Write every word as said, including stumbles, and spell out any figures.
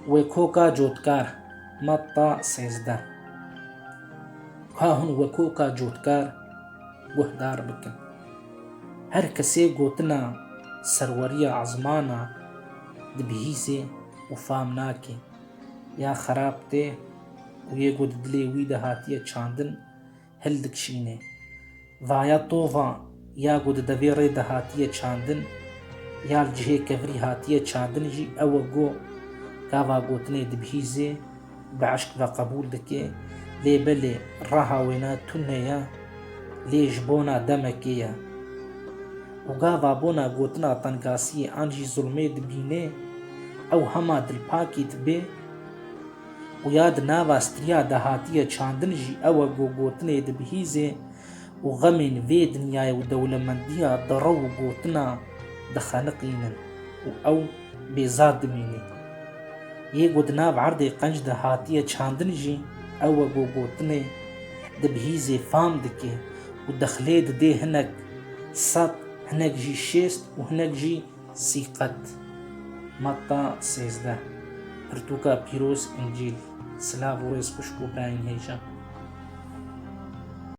Wekhoka cotkar, Matta sêzdeh. Ka hûn wekhoka cotkar guhdar bikin. Her kesê gotina serweriya ezmana dibihîzê û fam nake, ya xerab tê û yê ku di dilê wî de hatiye çandin, hildikişîne. Vaya tova ya ku di devê rê de hatiye çandin, ya li cihê kevirî hatiye çandin jî ew e ku gava gotinê dibihîzê, bi eşq ve qebûl dike, lê belê reha wêne tune ye, lê ji bona demekê ye. Û gava bona gotina tengasiyê an jî zulmê dibîne, ew hema dilpakî dibe, û ya di nava striya de hatiye çandin jî ew e ku gotinê dibihîzê û xemên vê dinyayê û dewlemendiya di rew û gotina dixeniqînin û ew bêzar dimîne. Yê ku di nav erdê qenc de hatiye çandin jî ew e ku gotinê dibihîzê fam dike û dexlê didê hinek sed, hinek jî şêst û hinek jî sîqet. Matta sêzdeh. Pirtûka pîroz Încîl. Silav û rêz xwişk û birayên hêja.